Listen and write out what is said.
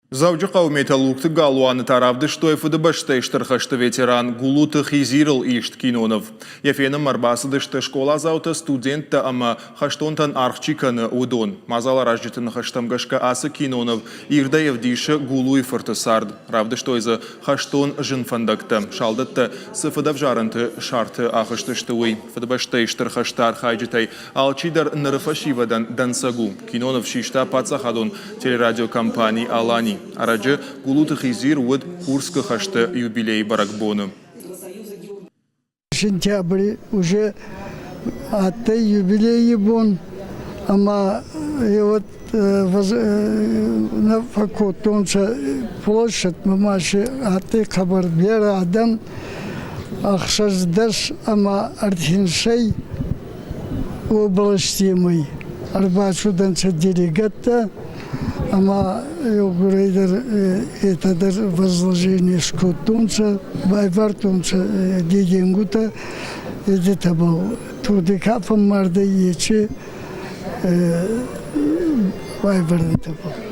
Дзӕуджыхъӕуы Металлургты галуаны та равдыстой Фыдыбӕстӕйы Стыр хӕсты ветеран Гулуты Хизирыл ист киноныв. Йӕ фенынмӕ ӕрбацыдысты скъоладзаутӕ, студенттӕ ӕмӕ хӕстонтӕн аргъ чи кӕны, уыдон. Мадзаларазджыты ныхӕстӕм гӕсгӕ ацы киноныв ирдӕй ӕвдисы Гулуйы фырты цард. Равдыстой дзы хӕстон зын фӕндӕгтӕ, салдӕттӕ цы фыдӕвзарӕнты сӕрты ахызтысты, уый. Фыдыбӕстӕйы Стыр хӕсты архайджытӕй алчидӕр ныры фӕсивӕдӕн дӕнцӕг у. Киноныв систа паддзахадон телерадиокомпани «Алани». Ӕрӕджы Гулуты Хизир уыд Курскы хӕсты юбилейы бӕрӕгбоны. Сентябри уже адтӕй юбилейи бон, ӕма вот нӕ фӕккодтонцӕ площадьмӕ ма си адтӕй хъӕбӕр берӕ адӕм, ӕхсӕздӕс ӕма ӕртинсӕй областемӕй ӕрбацудӕнцӕ делегаттӕ ӕма еугурӕйдӕр етӕ дӕр возложение скодтонцӕ, байвардтонцӕ деденгутӕ, етӕбӕл тугъди ка фӕммардӕй, ечи байвӕрдтӕбӕл.